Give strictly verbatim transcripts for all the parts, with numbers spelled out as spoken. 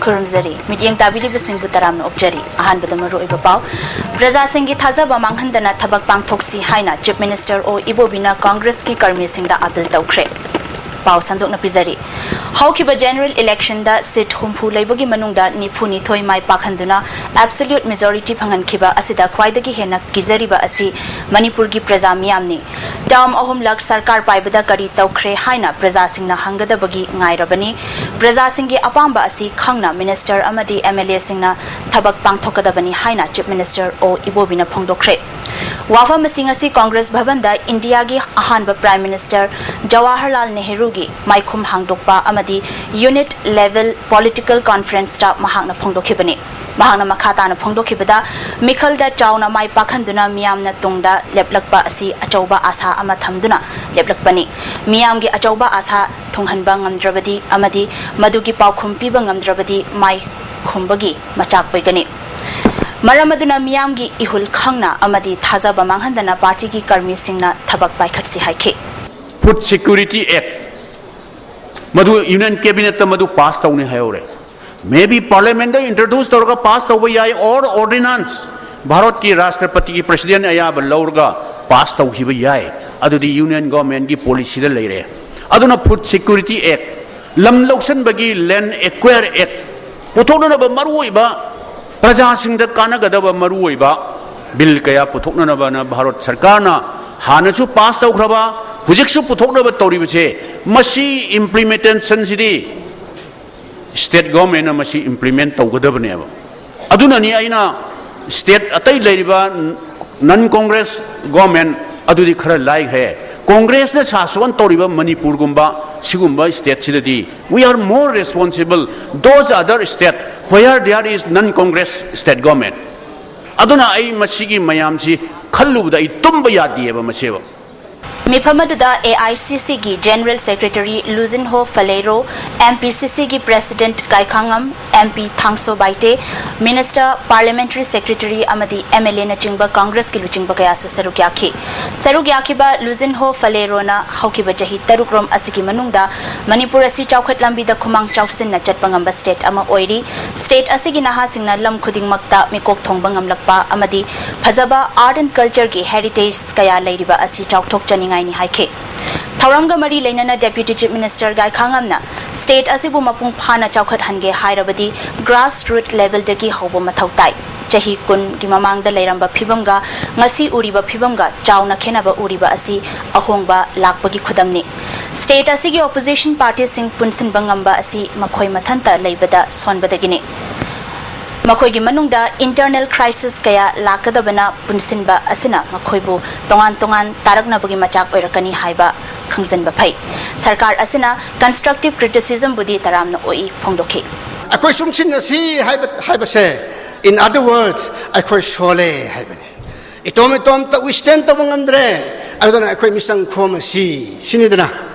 ꯈꯨꯔꯨꯝꯖꯔꯤ꯫ ꯃꯤꯠꯌꯦꯡ ꯇꯥꯕꯤꯔꯤꯕꯁꯤꯡꯕꯨ ꯇꯔꯥꯝꯅ ꯑꯣꯛꯆꯔꯤ꯫ ꯑꯍꯥꯟꯕꯗ ꯃꯔꯨꯑꯣꯏꯕ ꯄꯥꯎ꯫ ꯄ꯭ꯔꯖꯥꯁꯤꯡꯒꯤ ꯊꯥꯖꯕ ꯃꯥꯡꯍꯟꯗꯅ ꯊꯕꯛ ꯄꯥꯡꯊꯣꯛꯁꯤ ꯍꯥꯏꯅ Chief Minister ꯑꯣ ꯏꯕꯣꯕꯤꯅ Congressꯀꯤ ꯀꯔꯃꯤꯁꯤꯡꯗ appeal ꯇꯧꯈ꯭ꯔꯦ꯫ ꯄꯥꯎ ꯁꯟꯗꯣꯛꯅ ꯄꯤꯖꯔꯤ꯫ ꯍꯧꯈꯤꯕ general electionꯗ seat ꯍꯨꯝꯐꯨ ꯂꯩꯕꯒꯤ ꯃꯅꯨꯡꯗ ꯅꯤꯐꯨ ꯅꯤꯊꯣꯏ ꯃꯥꯏ ꯄꯥꯛꯍꯟꯗꯨꯅ absolute majority ꯐꯪꯍꯟꯈꯤꯕ ꯑꯁꯤꯗ ꯈ꯭ꯋꯥꯏꯗꯒꯤ ꯍꯦꯟꯅ ꯀꯤꯖꯔꯤꯕ ꯑꯁꯤ ꯃꯅꯤꯄꯨꯔꯒꯤ ꯄ꯭ꯔꯖꯥ ꯃꯤꯌꯥꯝꯅꯤ꯫ Term ꯑꯍꯨꯝꯂꯛ ꯁꯔꯀꯥꯔ ꯄꯥꯏꯕꯗ ꯀꯔꯤ ꯇꯧꯈ꯭ꯔꯦ ꯍꯥꯏꯅ ꯄ꯭ꯔꯖꯥꯁꯤꯡꯅ ꯍꯪꯒꯗꯕꯒꯤ ꯉꯥꯏꯔꯕꯅꯤ꯫ ꯄ꯭ꯔꯖꯥꯁꯤꯡꯒꯤ ꯑꯄꯥꯝꯕ ꯑꯁꯤ ꯈꯪꯅ Minister ꯑꯃꯗꯤ MLAꯁꯤꯡꯅ ꯊꯕꯛ ꯄꯥꯡꯊꯣꯛꯀꯗꯕꯅꯤ ꯍꯥꯏꯅ Chief Minister ꯑꯣ ꯏꯕꯣꯕꯤꯅ ꯐꯣꯡꯗꯣꯛꯈ꯭ꯔꯦ꯫ ꯋꯥꯐꯝ ꯑꯁꯤ ꯉꯁꯤ Congress ꯚꯕꯟꯗ ꯏꯟꯗꯤꯌꯥꯒꯤ ꯑꯍꯥꯟꯕ Prime Minister ꯖꯋꯥꯍꯔꯂꯥꯜ ꯅꯦꯍꯔꯨꯒꯤ ꯃꯥꯏꯈꯨꯝ ꯍꯥꯡꯗꯣꯛꯄ ꯑꯃꯗꯤ Unit Level Political Conferenceꯇ ꯃꯍꯥꯛꯅ ꯐꯣꯡꯗꯣꯛꯈꯤꯕꯅꯤ꯫ ꯃꯍꯥꯛꯅ ꯃꯈꯥ ꯇꯥꯅ ꯐꯣꯡꯗꯣꯛꯈꯤꯕꯗ, ꯃꯤꯈꯜꯗ ꯆꯥꯎꯅ ꯃꯥꯏ ꯄꯥꯛꯍꯟꯗꯨꯅ ꯃꯤꯌꯥꯝꯅ ꯇꯨꯡꯗ ꯂꯦꯞꯂꯛꯄ ꯑꯁꯤ ꯑꯆꯧꯕ ꯑꯥꯁꯥ ꯑꯃ ꯊꯝꯗꯨꯅ ꯂꯦꯞꯂꯛꯄꯅꯤ꯫ ꯃꯤꯌꯥꯝꯒꯤ ꯑꯆꯧꯕ ꯑꯥꯁꯥ ꯊꯨꯡꯍꯟꯕ ꯉꯝꯗ꯭ꯔꯕꯗꯤ ꯑꯃꯗꯤ ꯃꯗꯨꯒꯤ ꯄꯥꯎꯈꯨꯝ ꯄꯤꯕ ꯉꯝꯗ꯭ꯔꯕꯗꯤ ꯃꯥꯏ ꯈꯨꯝꯕꯒꯤ ꯃꯆꯥꯛ ꯑꯣꯏꯒꯅꯤ꯫ ꯃꯔꯝ ꯑꯗꯨꯅ ꯃꯤꯌꯥꯝꯒꯤ ꯏꯍꯨꯜ ꯈꯪꯅ ꯑꯃꯗꯤ ꯊꯥꯖꯕ ꯃꯥꯡꯍꯟꯗꯅ ꯄꯥꯔꯇꯤꯒꯤ ꯀꯔꯃꯤꯁꯤꯡꯅ ꯊꯕꯛ ꯄꯥꯏꯈꯠꯁꯤ ꯍꯥꯏꯈꯤ꯫ Food Security Act, ꯃꯗꯨ Union Cabinetꯇ ꯃꯗꯨ pass ꯇꯧꯅꯤ ꯍꯥꯏꯍꯧꯔꯦ꯫ Maybe Parliamentꯇ introduce ꯇꯧꯔꯒ pass ꯇꯧꯕ ꯌꯥꯏ, or ordinance, ꯚꯥꯔꯠꯀꯤ ꯔꯥꯁꯇ꯭ꯔꯄꯇꯤꯒꯤ President ꯑꯌꯥꯕ ꯂꯧꯔꯒ pass ꯇꯧꯈꯤꯕ ꯌꯥꯏ꯫ ꯑꯗꯨꯗꯤ Union Governmentꯀꯤ policyꯗ ꯂꯩꯔꯦ꯫ ꯑꯗꯨꯅ Food Security Act, ꯂꯝ ꯂꯧꯁꯤꯟꯕꯒꯤ Land Acquire Act, ꯄꯨꯊꯣꯛꯅꯅꯕ ꯃꯔꯨꯑꯣꯏꯕ, ꯄ꯭ꯔꯖꯥꯁꯤꯡꯗ ꯀꯥꯟꯅꯒꯗꯕ ꯃꯔꯨꯑꯣꯏꯕ bill ꯀꯌꯥ ꯄꯨꯊꯣꯛꯅꯅꯕꯅ ꯚꯥꯔꯠ ꯁꯔꯀꯥꯔꯅ ꯍꯥꯟꯅꯁꯨ pass ꯇꯧꯈ꯭ꯔꯕ, ꯍꯧꯖꯤꯛꯁꯨ ꯄꯨꯊꯣꯛꯅꯕ ꯇꯧꯔꯤꯕꯁꯦ, ꯃꯁꯤ implementationꯁꯤꯗꯤ state governmentꯅ ꯃꯁꯤ implement ꯇꯧꯒꯗꯕꯅꯦꯕ꯫ ꯑꯗꯨꯅꯅꯤ ꯑꯩꯅ state ꯑꯇꯩ ꯂꯩꯔꯤꯕ non Congress government ꯑꯗꯨꯗꯤ ꯈꯔ ꯂꯥꯏꯈ꯭ꯔꯦ꯫ Congressꯅ ꯁꯥꯁꯣꯟ ꯇꯧꯔꯤꯕ ꯃꯅꯤꯄꯨꯔꯒꯨꯝꯕ ꯁꯤꯒꯨꯝꯕ stateꯁꯤꯗꯗꯤ we are more responsible, those other state where there is non Congress state government. ꯑꯗꯨꯅ ꯑꯩ ꯃꯁꯤꯒꯤ ꯃꯌꯥꯝꯁꯤ ꯈꯜꯂꯨꯕꯗ ꯑꯩ ꯇꯨꯝꯕ ꯌꯥꯗꯦꯕ ꯃꯁꯤꯕ꯫ ꯃꯤꯐꯝ ꯑꯗꯨꯗ ꯑꯦ ꯑꯥꯏ ꯁꯤ ꯁꯤꯒꯤ General Secretary ꯂꯨꯖꯤꯟꯍꯣ ꯐꯂꯦꯔꯣ, ꯑꯦꯝ ꯄꯤ ꯁꯤ ꯁꯤꯒꯤ President Gaikhangam, M P Thangso Baite, Minister, Parliamentary Secretary ꯑꯃꯗꯤ ꯑꯦꯝ ꯑꯦꯜ ꯑꯦꯅꯆꯤꯡꯕ ꯀꯪꯒ꯭ꯔꯦꯁꯀꯤ ꯂꯨꯆꯤꯡꯕ ꯀꯌꯥꯁꯨ ꯁꯔꯨꯛ ꯌꯥꯈꯤ꯫ ꯁꯔꯨꯛ ꯌꯥꯈꯤꯕ ꯂꯨꯖꯤꯟꯍꯣ ꯐꯂꯦꯔꯣꯅ ꯍꯧꯈꯤꯕ ꯆꯍꯤ ꯇꯔꯨꯛꯔꯣꯝ ꯑꯁꯤꯒꯤ ꯃꯅꯨꯡꯗ ꯃꯅꯤꯄꯨꯔ ꯑꯁꯤ ꯆꯥꯎꯈꯠ ꯂꯝꯕꯤꯗ ꯈꯨꯃꯥꯡ ꯆꯥꯎꯁꯤꯟꯅ ꯆꯠꯄ ꯉꯝꯕ state ꯑꯃ ꯑꯣꯏꯔꯤ꯫ State ꯑꯁꯤꯒꯤ ꯅꯍꯥꯁꯤꯡꯅ ꯂꯝ ꯈꯨꯗꯤꯡꯃꯛꯇ ꯃꯤꯀꯣꯛ ꯊꯣꯡꯕ ꯉꯝꯂꯛꯄ ꯑꯃꯗꯤ ꯐꯖꯕ art and cultureꯒꯤ heritage ꯀꯌꯥ ꯂꯩꯔꯤꯕ ꯑꯁꯤ ꯆꯥꯎꯊꯣꯛꯆꯅꯤꯡꯉꯥꯏꯅꯤ ꯍꯥꯏꯈꯤ꯫ ꯊꯧꯔꯝꯒ ꯃꯔꯤ ꯂꯩꯅꯅ Deputy Chief Minister ꯒꯥꯏꯈꯥꯉꯝꯅ state ꯑꯁꯤꯕꯨ ꯃꯄꯨꯡ ꯐꯥꯅ ꯆꯥꯎꯈꯠꯍꯟꯒꯦ ꯍꯥꯏꯔꯕꯗꯤ grass root levelꯗꯒꯤ ꯍꯧꯕ ꯃꯊꯧ ꯇꯥꯏ꯫ ꯆꯍꯤ ꯀꯨꯟꯒꯤ ꯃꯃꯥꯡꯗ ꯂꯩꯔꯝꯕ ꯐꯤꯕꯝꯒ ꯉꯁꯤ ꯎꯔꯤꯕ ꯐꯤꯕꯝꯒ ꯆꯥꯎꯅ ꯈꯦꯠꯅꯕ ꯎꯔꯤꯕ ꯑꯁꯤ ꯑꯍꯣꯡꯕ ꯂꯥꯛꯄꯒꯤ ꯈꯨꯗꯝꯅꯤ꯫ State ꯑꯁꯤꯒꯤ opposition partyꯁꯤꯡ ꯄꯨꯟꯁꯤꯟꯕ ꯉꯝꯕ ꯑꯁꯤ ꯃꯈꯣꯏ ꯃꯊꯟꯇ ꯂꯩꯕꯗ ꯁꯣꯟꯕꯗꯒꯤꯅꯤ꯫ ꯃꯈꯣꯏꯒꯤ ꯃꯅꯨꯡꯗ internal crisis ꯀꯌꯥ ꯂꯥꯛꯀꯗꯕꯅ ꯄꯨꯟꯁꯤꯟꯕ ꯑꯁꯤꯅ ꯃꯈꯣꯏꯕꯨ ꯇꯣꯉꯥꯟ ꯇꯣꯉꯥꯟ ꯇꯥꯔꯛꯅꯕꯒꯤ ꯃꯆꯥꯛ ꯑꯣꯏꯔꯛꯀꯅꯤ ꯍꯥꯏꯕ ꯈꯪꯖꯤꯟꯕ ꯐꯩ꯫ ꯁꯔꯀꯥꯔ ꯑꯁꯤꯅ constructive criticismꯕꯨꯗꯤ ꯇꯔꯥꯝꯅ ꯑꯣꯛꯏ ꯐꯣꯡꯗꯣꯛꯈꯤ꯫ ꯑꯩꯈꯣꯏ ꯆꯨꯡꯁꯤꯟꯅꯁꯤ ꯍꯥꯏꯕ, ꯍꯥꯏꯕꯁꯦ, in other words, ꯑꯩꯈꯣꯏ ꯁꯣꯜꯂꯦ ꯍꯥꯏꯕꯅꯤ꯫ ꯏꯇꯣꯝ ꯏꯇꯣꯝꯇ withstand ꯇꯧꯕ ꯉꯝꯗ꯭ꯔꯦ, ꯑꯗꯨꯅ ꯑꯩꯈꯣꯏ ꯃꯤꯆꯪ ꯈꯣꯝꯃꯁꯤ ꯁꯤꯅꯤꯗꯅ,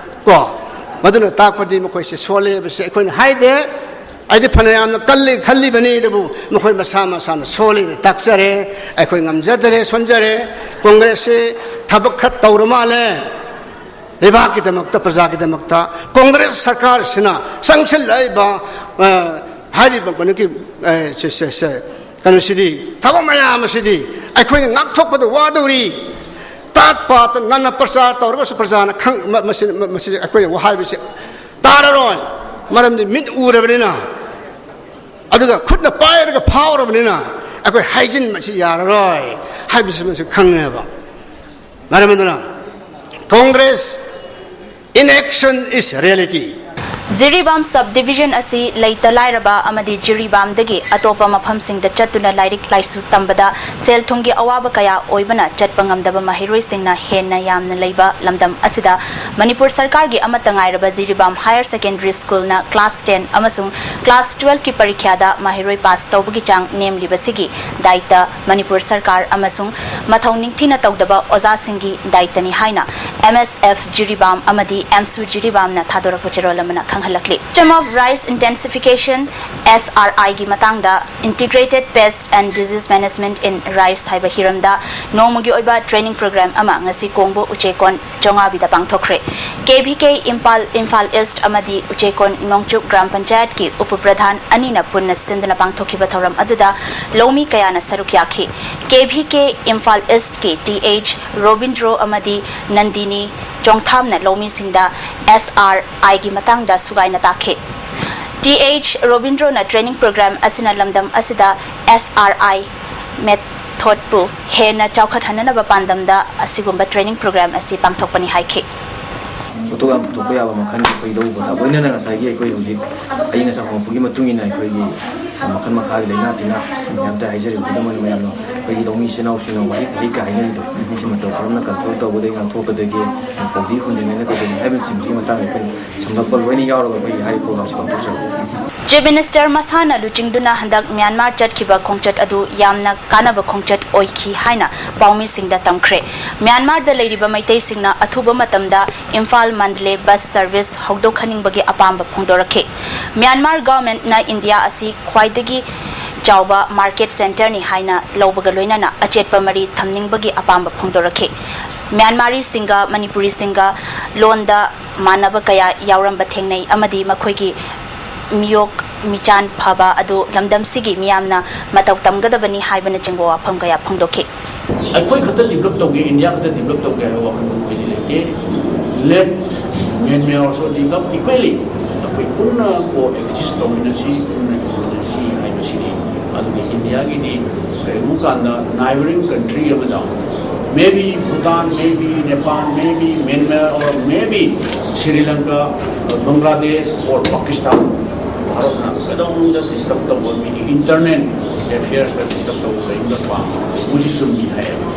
ꯀꯣ? ꯃꯗꯨꯅ ꯇꯥꯛꯄꯗꯤ ꯃꯈꯣꯏꯁꯦ ꯁꯣꯜꯂꯦ ꯍꯥꯏꯕꯁꯦ ꯑꯩꯈꯣꯏꯅ ꯍꯥꯏꯗꯦ꯫ ꯑꯩꯗꯤ ꯐꯅꯌꯥꯝꯅ ꯀꯜꯂꯤ ꯈꯜꯂꯤꯕꯅꯤ, ꯑꯗꯨꯕꯨ ꯃꯈꯣꯏ ꯃꯁꯥ ꯃꯁꯥꯅ ꯁꯣꯜꯂꯦꯅ ꯇꯥꯛꯆꯔꯦ꯫ ꯑꯩꯈꯣꯏ ꯉꯝꯖꯗꯔꯦ, ꯁꯣꯟꯖꯔꯦ꯫ ꯀꯣꯡꯒ꯭ꯔꯦꯁꯁꯤ ꯊꯕꯛ ꯈꯔ ꯇꯧꯔ ꯃꯥꯜꯂꯦ꯫ ꯂꯩꯕꯥꯛꯀꯤꯗꯃꯛꯇ, ꯄ꯭ꯔꯖꯥꯒꯤꯗꯃꯛꯇ ꯀꯣꯡꯒ꯭ꯔꯦꯁ ꯁꯔꯀꯥꯔꯁꯤꯅ ꯆꯪꯁꯤꯜꯂꯛꯏꯕ, ꯑ, ꯍꯥꯏꯔꯤꯕ ꯀꯩꯅꯣꯒꯤ, ꯑ, ꯁꯦ, ꯁꯦ, ꯁꯦ, ꯀꯩꯅꯣꯁꯤꯗꯤ, ꯊꯕꯛ ꯃꯌꯥꯝ ꯑꯁꯤꯗꯤ ꯑꯩꯈꯣꯏꯅ ꯉꯥꯛꯊꯣꯛꯄꯗ ꯋꯥꯗꯧꯔꯤ꯫ ꯇꯥꯠ ꯄꯥꯠꯇ ꯅꯥꯅꯥ ꯄ꯭ꯔꯆꯥꯔ ꯇꯧꯔꯒꯁꯨ ꯄ꯭ꯔꯖꯥꯅ ꯈꯪ-, ꯃ-, ꯃꯁꯤ, ꯃ-, ꯃꯁꯤ ꯑꯩꯈꯣꯏꯅ ꯋꯥ ꯍꯥꯏꯕꯁꯤ ꯇꯥꯔꯔꯣꯏ꯫ ꯃꯔꯝꯗꯤ ꯃꯤꯠ ꯎꯔꯕꯅꯤꯅ, ꯑꯗꯨꯒ ꯈꯨꯠꯅ ꯄꯥꯏꯔꯒ ꯐꯥꯎꯔꯕꯅꯤꯅ ꯑꯩꯈꯣꯏ ꯍꯥꯏꯖꯤꯟꯕꯁꯤ ꯌꯥꯔꯔꯣꯏ ꯍꯥꯏꯕꯁꯤ ꯃꯁꯤ ꯈꯪꯉꯦꯕ꯫ ꯃꯔꯝ ꯑꯗꯨꯅ Congress inaction is reality. Jiribam subdivision ꯑꯁꯤ ꯂꯩꯇ ꯂꯥꯏꯔꯕ ꯑꯃꯗꯤ ꯖꯤꯔꯤꯕꯥꯝꯗꯒꯤ ꯑꯇꯣꯞꯄ ꯃꯐꯝꯁꯤꯡꯗ ꯆꯠꯇꯨꯅ ꯂꯥꯏꯔꯤꯛ ꯂꯥꯏꯁꯨ ꯇꯝꯕꯗ ꯁꯦꯜ ꯊꯨꯝꯒꯤ ꯑꯋꯥꯕ ꯀꯌꯥ ꯑꯣꯏꯕꯅ ꯆꯠꯄ ꯉꯝꯗꯕ ꯃꯍꯩꯔꯣꯏꯁꯤꯡꯅ ꯍꯦꯟꯅ ꯌꯥꯝꯅ ꯂꯩꯕ ꯂꯝꯗꯝ ꯑꯁꯤꯗ ꯃꯅꯤꯄꯨꯔ ꯁꯔꯀꯥꯔꯒꯤ ꯑꯃꯠꯇ ꯉꯥꯏꯔꯕ Jiribam Higher Secondary Schoolꯅ class ten ꯑꯃꯁꯨꯡ class twelveꯀꯤ ꯄꯔꯤꯈ꯭ꯌꯥꯗ ꯃꯍꯩꯔꯣꯏ pass ꯇꯧꯕꯒꯤ ꯆꯥꯡ ꯅꯦꯝꯂꯤꯕꯁꯤꯒꯤ ꯗꯥꯏꯇ ꯃꯅꯤꯄꯨꯔ ꯁꯔꯀꯥꯔ ꯑꯃꯁꯨꯡ ꯃꯊꯧ ꯅꯤꯡꯊꯤꯅ ꯇꯧꯗꯕ ꯑꯣꯖꯥꯁꯤꯡꯒꯤ ꯗꯥꯏꯇꯅꯤ ꯍꯥꯏꯅ ꯑꯦꯝ ꯑꯦꯁ ꯑꯦꯐ ꯖꯤꯔꯤꯕꯥꯝ ꯑꯃꯗꯤ ꯑꯦꯝꯁꯨ ꯖꯤꯔꯤꯕꯥꯝꯅ ꯊꯥꯗꯣꯔꯛꯄ ꯆꯦꯔꯣꯜ ꯑꯃꯅ ꯈꯪꯍꯜꯂꯛꯂꯤ꯫ System of Rice Intensification, S R I ꯒꯤ ꯃꯇꯥꯡꯗ Integrated Pest and Disease Management in Rice ꯍꯥꯏꯕ ꯍꯤꯔꯝꯗ ꯅꯣꯡꯃꯒꯤ ꯑꯣꯏꯕ training program ꯑꯃ ꯉꯁꯤ ꯀꯣꯡꯕ ꯎꯆꯦꯀꯣꯟ ꯆꯣꯉꯥꯕꯤꯗ ꯄꯥꯡꯊꯣꯛꯈ꯭ꯔꯦ꯫ ꯀꯦ ꯚꯤ ꯀꯦ ꯏꯝꯐꯥꯜ, ꯏꯝꯐꯥꯜ ꯏꯁ꯭ꯠ ꯑꯃꯗꯤ ꯎꯆꯦꯀꯣꯟ ꯅꯣꯡꯆꯨꯞ ꯒ꯭ꯔꯥꯝ ꯄꯟꯆꯥꯌꯠꯀꯤ ꯎꯄ ꯄ꯭ꯔꯙꯥꯟ ꯑꯅꯤꯅ ꯄꯨꯟꯅ ꯁꯤꯟꯗꯨꯅ ꯄꯥꯡꯊꯣꯛꯈꯤꯕ ꯊꯧꯔꯝ ꯑꯗꯨꯗ ꯂꯧꯃꯤ ꯀꯌꯥꯅ ꯁꯔꯨꯛ ꯌꯥꯈꯤ꯫ ꯀꯦ ꯚꯤ ꯀꯦ ꯏꯝꯐꯥꯜ ꯏꯁ꯭ꯠꯀꯤ ꯇꯤ ꯑꯩꯆ ꯔꯣꯕꯤꯟꯗ꯭ꯔꯣ ꯑꯃꯗꯤ ꯅꯟꯗꯤꯅꯤ ꯆꯣꯡꯊꯥꯝꯅ ꯂꯧꯃꯤꯁꯤꯡꯗ ꯑꯦꯁ ꯑꯥꯔ ꯑꯥꯏꯒꯤ ꯃꯇꯥꯡꯗ ꯁꯨꯒꯥꯏꯅ ꯇꯥꯛꯈꯤ꯫ ꯇꯤ ꯑꯩꯆ ꯔꯣꯕꯤꯟꯗ꯭ꯔꯣꯅ training program ꯑꯁꯤꯅ ꯂꯝꯗꯝ ꯑꯁꯤꯗ ꯑꯦꯁ ꯑꯥꯔ ꯑꯥꯏ methodꯄꯨ ꯍꯦꯟꯅ ꯆꯥꯎꯈꯠꯍꯟꯅꯅꯕ ꯄꯥꯟꯗꯝꯗ ꯑꯁꯤꯒꯨꯝꯕ training program ꯑꯁꯤ ꯄꯥꯡꯊꯣꯛꯄꯅꯤ ꯍꯥꯏꯈꯤ꯫ ꯄꯣꯠꯊꯣꯛ ꯌꯥꯝ ꯄꯨꯊꯣꯛꯄ ꯌꯥꯕ ꯃꯈꯜꯒꯤ ꯑꯩꯈꯣꯏ ꯂꯧ ꯄꯣꯊꯥ, ꯂꯣꯏꯅꯅ ꯉꯁꯥꯏꯒꯤ ꯑꯩꯈꯣꯏ ꯍꯧꯖꯤꯛ ꯑꯏꯪ ꯑꯁꯥ ꯍꯣꯡꯂꯛꯄꯒꯤ ꯃꯇꯨꯡ ꯏꯟꯅ ꯑꯩꯈꯣꯏꯒꯤ ꯃꯈꯜ ꯃꯈꯥꯒꯤ ꯂꯥꯏꯅꯥ ꯇꯤꯟꯅꯥ ꯃꯌꯥꯝꯇ ꯍꯥꯏꯖꯔꯤꯕ ꯈꯨꯗꯝ ꯑꯣꯏꯅ ꯃꯌꯥꯝꯅ ꯑꯩꯈꯣꯏꯒꯤ ꯂꯧꯃꯤ ꯏꯆꯤꯜ ꯏꯅꯥꯎꯁꯤꯡꯅ ꯋꯥꯍꯤꯛ ꯋꯥꯍꯤꯛꯀ ꯍꯥꯏꯅꯔꯤꯗꯣ, ꯁꯤ ꯃꯇꯧ ꯀꯔꯝꯅ control ꯇꯧꯒꯗꯒꯦ, ꯉꯥꯛꯊꯣꯛꯀꯗꯒꯦ, ꯄꯥꯎꯗꯤ ꯍꯨꯟꯗ꯭ꯔꯤꯉꯩꯗ ꯀꯩꯗꯧꯅꯤ ꯍꯥꯏꯕꯅꯆꯤꯡꯕꯁꯤꯒꯤ ꯃꯇꯥꯡꯗ ꯑꯩꯈꯣꯏꯅ ꯁꯝꯂꯞꯄ ꯂꯣꯏꯅ ꯌꯥꯎꯔꯒ ꯑꯩꯈꯣꯏꯒꯤ ꯍꯥꯏꯔꯤꯕ programꯁꯦ ꯄꯥꯡꯊꯣꯛꯆꯕꯅꯤ꯫ Chief Minister ꯃꯁꯥꯅ ꯂꯨꯆꯤꯡꯗꯨꯅ ꯍꯟꯗꯛ ꯃ꯭ꯌꯥꯟꯃꯥꯔ ꯆꯠꯈꯤꯕ ꯈꯣꯡꯆꯠ ꯑꯗꯨ ꯌꯥꯝꯅ ꯀꯥꯟꯅꯕ ꯈꯣꯡꯆꯠ ꯑꯣꯏꯈꯤ ꯍꯥꯏꯅ ꯄꯥꯎꯃꯤꯁꯤꯡꯗ ꯇꯝꯈ꯭ꯔꯦ꯫ ꯃ꯭ꯌꯥꯟꯃꯥꯔꯗ ꯂꯩꯔꯤꯕ ꯃꯩꯇꯩꯁꯤꯡꯅ ꯑꯊꯨꯕ ꯃꯇꯝꯗ ꯏꯝꯐꯥꯜ ꯃꯟꯗꯂꯦ bus service ꯍꯧꯗꯣꯛꯍꯟꯅꯤꯡꯕꯒꯤ ꯑꯄꯥꯝꯕ ꯐꯣꯡꯗꯣꯔꯛꯈꯤ꯫ ꯃ꯭ꯌꯥꯟꯃꯥꯔ governmentꯅ ꯏꯟꯗꯤꯌꯥ ꯑꯁꯤ ꯈ꯭ꯋꯥꯏꯗꯒꯤ ꯆꯥꯎꯕ market centreꯅꯤ ꯍꯥꯏꯅ ꯂꯧꯕꯒ ꯂꯣꯏꯅꯅ ꯑꯆꯦꯠꯄ ꯃꯔꯤ ꯊꯝꯅꯤꯡꯕꯒꯤ ꯑꯄꯥꯝꯕ ꯐꯣꯡꯗꯣꯔꯛꯈꯤ꯫ ꯃ꯭ꯌꯥꯟꯃꯥꯔꯤꯁꯤꯡꯒ ꯃꯅꯤꯄꯨꯔꯤꯁꯤꯡꯒ ꯂꯣꯟꯗ ꯃꯥꯟꯅꯕ ꯀꯌꯥ ꯌꯥꯎꯔꯝꯕ ꯊꯦꯡꯅꯩ ꯑꯃꯗꯤ ꯃꯈꯣꯏꯒꯤ ꯃꯤꯌꯣꯛ ꯃꯤꯆꯥꯟ ꯐꯕ ꯑꯗꯨ ꯂꯝꯗꯝꯁꯤꯒꯤ ꯃꯤꯌꯥꯝꯅ ꯃꯇꯧ ꯇꯝꯒꯗꯕꯅꯤ ꯍꯥꯏꯕꯅꯆꯤꯡꯕ ꯋꯥꯐꯝ ꯀꯌꯥ ꯐꯣꯡꯗꯣꯛꯈꯤ꯫ ꯑꯩꯈꯣꯏ ꯈꯛꯇ develop ꯇꯧꯒꯦ, ꯏꯟꯗꯤꯌꯥ ꯈꯛꯇ develop ꯇꯧꯒꯦ ꯍꯥꯏꯕ ꯋꯥꯈꯜ ꯑꯩꯈꯣꯏꯗꯤ ꯂꯩꯇꯦ꯫ Let Myanmar also develop equally꯫ ꯑꯩꯈꯣꯏ ꯄꯨꯟꯅ co-exist ꯇꯧꯃꯤꯟꯅꯁꯤ, ꯄꯨꯟꯅ ꯍꯤꯡꯃꯤꯟꯅꯁꯤ ꯍꯥꯏꯕꯁꯤꯅꯤ꯫ ꯑꯗꯨꯒ ꯏꯟꯗꯤꯌꯥꯒꯤꯗꯤ ꯀꯔꯤꯒꯨꯝꯕ ꯀꯥꯟꯗ neighbouring country ꯑꯃꯗ, maybe Bhutan, maybe Nepal, maybe Myanmar, or maybe Sri Lanka, Bangladesh or Pakistan, ꯚꯥꯔꯠꯅ ꯀꯩꯗꯧꯅꯨꯡꯗ disturb ꯇꯧꯕ, ꯃꯤꯒꯤ internal affairsꯇ disturb ꯇꯧꯕ ꯀꯔꯤꯒꯨꯝꯕ ꯄꯥꯝꯕ, ꯃꯣꯏꯁꯤ ꯆꯨꯝꯃꯤ ꯍꯥꯏꯌꯦꯕ꯫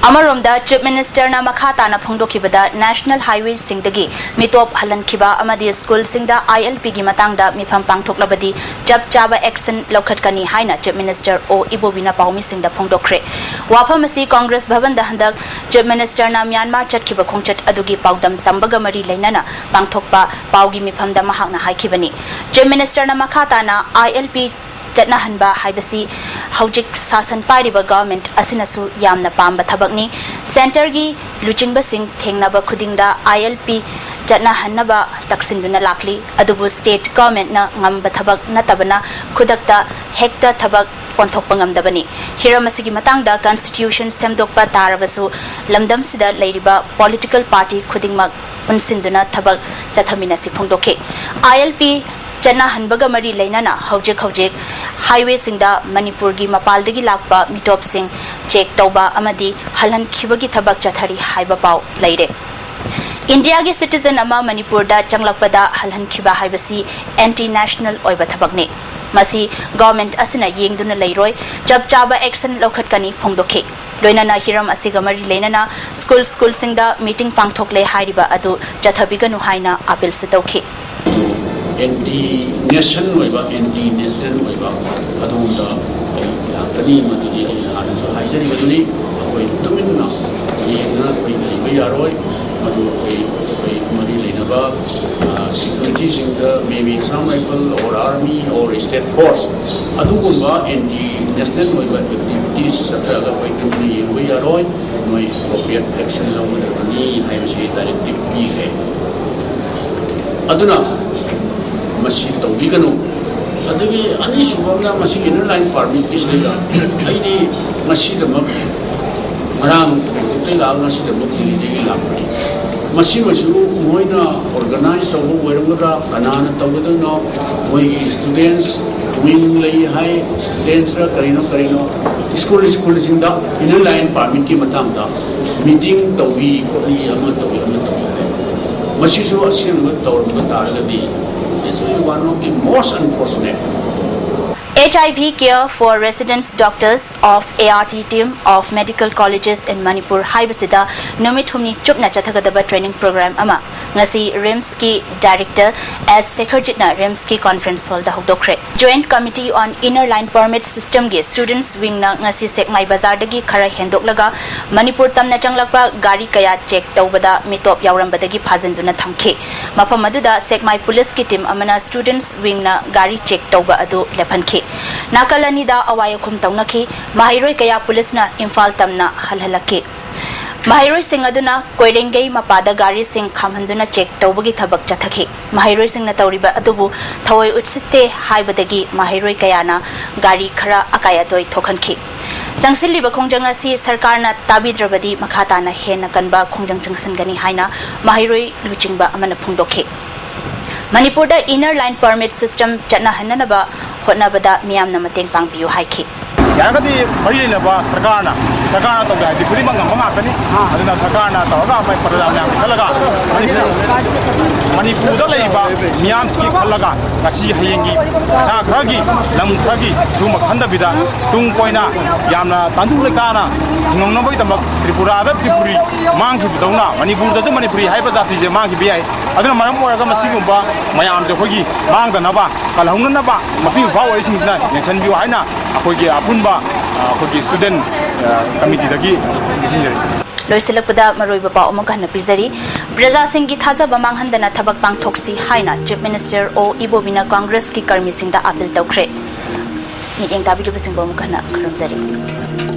ꯑꯃꯔꯣꯝꯗ, Chief Minister ꯅ ꯃꯈꯥ ꯇꯥꯅ ꯐꯣꯡꯗꯣꯛꯈꯤꯕꯗ, National Highway ꯁꯤꯡꯗꯒꯤ ꯃꯤꯇꯣꯞ ꯍꯜꯍꯟꯈꯤꯕ ꯑꯃꯗꯤ school ꯁꯤꯡꯗ I L P ꯒꯤ ꯃꯇꯥꯡꯗ ꯃꯤꯐꯝ ꯄꯥꯡꯊꯣꯛꯂꯕꯗꯤ ꯆꯞ ꯆꯥꯕ action ꯂꯧꯈꯠꯀꯅꯤ ꯍꯥꯏꯅ Chief Minister ꯑꯣ ꯏꯕꯣꯕꯤꯅ ꯄꯥꯎꯃꯤꯁꯤꯡꯗ ꯐꯣꯡꯗꯣꯛꯈ꯭ꯔꯦ꯫ ꯋꯥꯐꯝ ꯑꯁꯤ Congress ꯚꯕꯟꯗ ꯍꯟꯗꯛ Chief Minister ꯅ ꯃ꯭ꯌꯥꯟꯃꯥꯔ ꯆꯠꯈꯤꯕ ꯈꯣꯡꯆꯠ ꯑꯗꯨꯒꯤ ꯄꯥꯎꯗꯝ ꯇꯝꯕꯒ ꯃꯔꯤ ꯂꯩꯅꯅ ꯄꯥꯡꯊꯣꯛꯄ ꯄꯥꯎꯒꯤ ꯃꯤꯐꯝꯗ ꯃꯍꯥꯛꯅ ꯍꯥꯏꯈꯤꯕꯅꯤ꯫ Chief Minister ꯅ ꯃꯈꯥ ꯇꯥꯅ I L P ꯆꯠꯅꯍꯟꯕ ꯍꯥꯏꯕꯁꯤ ꯍꯧꯖꯤꯛ ꯁꯥꯁꯟ ꯄꯥꯏꯔꯤꯕ government ꯑꯁꯤꯅꯁꯨ ꯌꯥꯝꯅ ꯄꯥꯝꯕ ꯊꯕꯛꯅꯤ꯫ Centre ꯒꯤ ꯂꯨꯆꯤꯡꯕꯁꯤꯡ ꯊꯦꯡꯅꯕ ꯈꯨꯗꯤꯡꯗ I L P ꯆꯠꯅꯍꯟꯅꯕ ꯇꯛꯁꯤꯟꯗꯨꯅ ꯂꯥꯛꯂꯤ꯫ ꯑꯗꯨꯕꯨ state government ꯅ ꯉꯝꯕ ꯊꯕꯛ ꯅꯠꯇꯕꯅ ꯈꯨꯗꯛꯇ ꯍꯦꯛꯇ ꯊꯕꯛ ꯑꯣꯟꯊꯣꯛꯄ ꯉꯝꯗꯕꯅꯤ꯫ ꯍꯤꯔꯝ ꯑꯁꯤꯒꯤ ꯃꯇꯥꯡꯗ constitution ꯁꯦꯝꯗꯣꯛꯄ ꯇꯥꯔꯕꯁꯨ ꯂꯝꯗꯝꯁꯤꯗ ꯂꯩꯔꯤꯕ political party ꯈꯨꯗꯤꯡꯃꯛ ꯄꯨꯟꯁꯤꯟꯗꯨꯅ ꯊꯕꯛ ꯆꯠꯊꯃꯤꯟꯅꯁꯤ ꯐꯣꯡꯗꯣꯛꯈꯤ꯫ I L P ꯆꯠꯅꯍꯟꯕꯒ ꯃꯔꯤ ꯂꯩꯅꯅ ꯍꯧꯖꯤꯛ ꯍꯧꯖꯤꯛ highway ꯁꯤꯡꯗ ꯃꯅꯤꯄꯨꯔꯒꯤ ꯃꯄꯥꯜꯗꯒꯤ ꯂꯥꯛꯄ ꯃꯤꯇꯣꯞꯁꯤꯡ check ꯇꯧꯕ ꯑꯃꯗꯤ ꯍꯜꯍꯟꯈꯤꯕꯒꯤ ꯊꯕꯛ ꯆꯠꯊꯔꯤ ꯍꯥꯏꯕ ꯄꯥꯎ ꯂꯩꯔꯦ꯫ ꯏꯟꯗꯤꯌꯥꯒꯤ citizen ꯑꯃ ꯃꯅꯤꯄꯨꯔꯗ ꯆꯪꯂꯛꯄꯗ ꯍꯜꯍꯟꯈꯤꯕ ꯍꯥꯏꯕꯁꯤ anti national ꯑꯣꯏꯕ ꯊꯕꯛꯅꯤ꯫ ꯃꯁꯤ government ꯑꯁꯤꯅ ꯌꯦꯡꯗꯨꯅ ꯂꯩꯔꯣꯏ, ꯆꯞ ꯆꯥꯕ action ꯂꯧꯈꯠꯀꯅꯤ ꯐꯣꯡꯗꯣꯛꯈꯤ꯫ ꯂꯣꯏꯅꯅ ꯍꯤꯔꯝ ꯑꯁꯤꯒ ꯃꯔꯤ ꯂꯩꯅꯅ school school ꯁꯤꯡꯗ meeting ꯄꯥꯡꯊꯣꯛꯂꯦ ꯍꯥꯏꯔꯤꯕ ꯑꯗꯨ ꯆꯠꯊꯕꯤꯒꯅꯨ ꯍꯥꯏꯅ appeal ꯁꯨ ꯇꯧꯈꯤ꯫ Anti nation ꯑꯣꯏꯕ, anti national ꯑꯣꯏꯕ ꯑꯗꯨꯒꯨꯝꯕ ꯑꯩ ꯂꯥꯛꯀꯅꯤ, ꯃꯗꯨꯗꯤ ꯑꯩ ꯍꯥꯟꯅꯁꯨ ꯍꯥꯏꯖꯔꯤꯕꯗꯨꯅꯤ꯫ ꯑꯩꯈꯣꯏ ꯇꯨꯃꯤꯟꯅ ꯌꯦꯡꯗꯅ ꯑꯩꯈꯣꯏ ꯂꯩꯕ ꯌꯥꯔꯣꯏ꯫ ꯃꯗꯨ ꯑꯩꯈꯣꯏ, ꯑꯩꯈꯣꯏ ꯃꯔꯤ ꯂꯩꯅꯕ, ꯑ, security ꯁꯤꯡꯗ, maybe Assam Rifle or Army or State Force, ꯑꯗꯨꯒꯨꯝꯕ anti national ꯑꯣꯏꯕ activities ꯆꯠꯊꯔꯒ ꯑꯩꯈꯣꯏ ꯇꯨꯃꯤꯟꯅ ꯌꯦꯡꯕ ꯌꯥꯔꯣꯏ꯫ ꯃꯣꯏ appropriate action ꯂꯧꯒꯗꯕꯅꯤ ꯍꯥꯏꯕꯁꯤ directive ꯄꯤꯈ꯭ꯔꯦ꯫ ꯑꯗꯨꯅ ꯃꯁꯤ ꯇꯧꯕꯤꯒꯅꯨ꯫ ꯑꯗꯒꯤ ꯑꯅꯤꯁꯨꯕ ꯑꯃꯅ ꯃꯁꯤꯒꯤ Inner Line Permit ꯀꯤꯁꯤꯗꯩꯗ ꯑꯩꯗꯤ ꯉꯁꯤꯗꯃꯛ, ꯉꯔꯥꯡ ꯃꯅꯤꯄꯨꯔꯗꯒꯤ ꯂꯥꯛꯑꯒ ꯉꯁꯤꯗꯃꯛ ꯗꯤꯜꯂꯤꯗꯒꯤ ꯂꯥꯛꯄꯅꯤ꯫ ꯃꯁꯤꯃꯁꯨ ꯃꯣꯏꯅ organize ꯇꯧꯕ ꯑꯣꯏꯔꯝꯒꯗ꯭ꯔꯥ, ꯀꯅꯥꯅ ꯇꯧꯒꯗꯣꯏꯅꯣ? ꯃꯣꯏꯒꯤ students wing ꯂꯩ ꯍꯥꯏ, students ꯔ ꯀꯔꯤꯅꯣ ꯀꯔꯤꯅꯣ, school school ꯁꯤꯡꯗ Inner Line Permit ꯀꯤ ꯃꯇꯥꯡꯗ meeting ꯇꯧꯏ ꯈꯣꯠꯂꯤ, ꯑꯃ ꯇꯧꯏ ꯑꯃ ꯇꯧꯏ ꯍꯥꯏ꯫ ꯃꯁꯤꯁꯨ ꯑꯁꯦꯡꯕ ꯇꯧꯔꯝꯕ ꯇꯥꯔꯒꯗꯤ, it's really one of the most unfortunate꯫ H I V Care for Residents Doctors of A R T Team of Medical Colleges in Manipur ꯍꯥꯏꯕꯁꯤꯗ ꯅꯨꯃꯤꯠ ꯍꯨꯝꯅꯤ ꯆꯨꯞꯅ ꯆꯠꯊꯒꯗꯕ training program ꯑꯃ ꯉꯁꯤ RIMSꯀꯤ Director S ꯁꯦꯈꯔꯖꯤꯠꯅ RIMSꯀꯤ conference hallꯗ ꯍꯧꯗꯣꯛꯈ꯭ꯔꯦ꯫ Joint Committee on Inner Line Permit Systemꯒꯤ students wingꯅ ꯉꯁꯤ ꯁꯦꯛꯃꯥꯏ ꯕꯖꯥꯔꯗꯒꯤ ꯈꯔ ꯍꯦꯟꯗꯣꯛꯂꯒ ꯃꯅꯤꯄꯨꯔ ꯇꯝꯅ ꯆꯪꯂꯛꯄ ꯒꯥꯔꯤ ꯀꯌꯥ check ꯇꯧꯕꯗ ꯃꯤꯇꯣꯞ ꯌꯥꯎꯔꯝꯕꯗꯒꯤ ꯐꯥꯖꯤꯟꯗꯨꯅ ꯊꯝꯈꯤ꯫ ꯃꯐꯝ ꯑꯗꯨꯗ ꯁꯦꯛꯃꯥꯏ ꯄꯨꯂꯤꯁꯀꯤ team ꯑꯃꯅ students wingꯅ ꯒꯥꯔꯤ check ꯇꯧꯕ ꯑꯗꯨ ꯂꯦꯞꯍꯟꯈꯤ꯫ ꯅꯥꯀꯜ ꯑꯅꯤꯗ ꯑꯋꯥꯏ ꯑꯈꯨꯝ ꯇꯧꯅꯈꯤ꯫ ꯃꯍꯩꯔꯣꯏ ꯀꯌꯥ ꯄꯨꯂꯤꯁꯅ ꯏꯝꯐꯥꯜ ꯇꯝꯅ ꯍꯜꯍꯜꯂꯛꯈꯤ꯫ ꯃꯍꯩꯔꯣꯏꯁꯤꯡ ꯑꯗꯨꯅ ꯀꯣꯏꯔꯦꯡꯒꯩ ꯃꯄꯥꯗ ꯒꯥꯔꯤꯁꯤꯡ ꯈꯥꯝꯍꯟꯗꯨꯅ check ꯇꯧꯕꯒꯤ ꯊꯕꯛ ꯆꯠꯊꯈꯤ꯫ ꯃꯍꯩꯔꯣꯏꯁꯤꯡꯅ ꯇꯧꯔꯤꯕ ꯑꯗꯨꯕꯨ ꯊꯑꯣꯏ ꯎꯠꯁꯤꯠꯇꯦ ꯍꯥꯏꯕꯗꯒꯤ ꯃꯍꯩꯔꯣꯏ ꯀꯌꯥꯅ ꯒꯥꯔꯤ ꯈꯔ ꯑꯀꯥꯏ ꯑꯇꯣꯏ ꯊꯣꯛꯍꯟꯈꯤ꯫ ꯆꯪꯁꯤꯜꯂꯤꯕ ꯈꯣꯡꯖꯪ ꯑꯁꯤ ꯁꯔꯀꯥꯔꯅ ꯇꯥꯕꯤꯗ꯭ꯔꯕꯗꯤ ꯃꯈꯥ ꯇꯥꯅ ꯍꯦꯟꯅ ꯀꯟꯕ ꯈꯣꯡꯖꯪ ꯆꯪꯁꯤꯟꯒꯅꯤ ꯍꯥꯏꯅ ꯃꯍꯩꯔꯣꯏ ꯂꯨꯆꯤꯡꯕ ꯑꯃꯅ ꯐꯣꯡꯗꯣꯛꯈꯤ꯫ ꯃꯅꯤꯄꯨꯔꯗ Inner Line Permit System ꯆꯠꯅꯍꯟꯅꯅꯕ ꯍꯣꯠꯅꯕꯗ ꯃꯤꯌꯥꯝꯅ ꯃꯇꯦꯡ ꯄꯥꯡꯕꯤꯌꯨ ꯍꯥꯏꯈꯤ꯫ ꯌꯥꯔꯒꯗꯤ ꯃꯔꯤ ꯂꯩꯅꯕ ꯁꯔꯀꯥꯔꯅ, ꯁꯔꯀꯥꯔꯅ ꯇꯧꯒꯦ ꯍꯥꯏꯗꯤ ꯈꯨꯗꯤꯡꯃꯛ ꯉꯝꯕ ꯉꯥꯛꯇꯅꯤ꯫ ꯑꯗꯨꯅ ꯁꯔꯀꯥꯔꯅ ꯇꯧꯔꯒ ꯑꯩꯈꯣꯏ ꯄ꯭ꯔꯖꯥ ꯃꯌꯥꯝꯒꯤ ꯈꯜꯂꯒ ꯃꯅꯤꯄꯨꯔ, ꯃꯅꯤꯄꯨꯔꯗ ꯂꯩꯔꯤꯕ ꯃꯤꯌꯥꯝꯁꯤꯒꯤ ꯈꯜꯂꯒ ꯉꯁꯤ ꯍꯌꯦꯡꯒꯤ ꯄꯩꯁꯥ ꯈꯔꯒꯤ, ꯂꯝ ꯈꯔꯒꯤ ꯁꯤꯒꯨꯝꯕ ꯈꯟꯗꯕꯤꯗ ꯇꯨꯡ ꯀꯣꯏꯅ ꯌꯥꯝꯅ ꯇꯥꯟꯗꯨ ꯂꯩꯇꯥꯅ ꯍꯤꯡꯍꯧꯅꯕꯒꯤꯗꯃꯛ ꯇ꯭ꯔꯤꯄꯨꯔꯥꯗ ꯇ꯭ꯔꯤꯄꯨꯔꯤ ꯃꯥꯡꯈꯤꯕꯗꯧꯅ ꯃꯅꯤꯄꯨꯔꯗꯁꯨ ꯃꯅꯤꯄꯨꯔꯤ ꯍꯥꯏꯕ ꯖꯥꯇꯤꯁꯦ ꯃꯥꯡꯈꯤꯕ ꯌꯥꯏ꯫ ꯑꯗꯨꯅ ꯃꯔꯝ ꯑꯣꯏꯔꯒ ꯃꯁꯤꯒꯨꯝꯕ ꯃꯌꯥꯝꯁꯦ ꯑꯩꯈꯣꯏꯒꯤ ꯃꯥꯡꯗꯅꯕ, ꯀꯜꯍꯧꯅꯅꯕ ꯃꯄꯤ ꯃꯄꯥ ꯑꯣꯏꯔꯤꯁꯤꯡꯁꯤꯅ ꯌꯦꯡꯁꯤꯟꯕꯤꯌꯨ ꯍꯥꯏꯅ ꯑꯩꯈꯣꯏꯒꯤ ꯑꯄꯨꯟꯕ, ꯑ, ꯑꯩꯈꯣꯏꯒꯤ student, ꯑ, committeeꯗꯒꯤ ꯅꯤꯡꯁꯤꯡꯖꯔꯤ꯫ ꯂꯣꯏꯁꯤꯜꯂꯛꯄꯗ ꯃꯔꯨꯑꯣꯏꯕ ꯄꯥꯎ ꯑꯃꯨꯛ ꯍꯟꯅ ꯄꯤꯖꯔꯤ꯫ ꯄ꯭ꯔꯖꯥꯁꯤꯡꯒꯤ ꯊꯥꯖꯕ ꯃꯥꯡꯍꯟꯗꯅ ꯊꯕꯛ ꯄꯥꯡꯊꯣꯛꯁꯤ ꯍꯥꯏꯅ Chief Minister ꯑꯣ ꯏꯕꯣꯕꯤꯅ Congressꯀꯤ ꯀꯔꯃꯤꯁꯤꯡꯗ appeal ꯇꯧꯈ꯭ꯔꯦ꯫ ꯃꯤꯠꯌꯦꯡ ꯇꯥꯕꯤꯔꯤꯕꯁꯤꯡꯕꯨ ꯑꯃꯨꯛ ꯍꯟꯅ ꯈꯨꯔꯨꯝꯖꯔꯤ꯫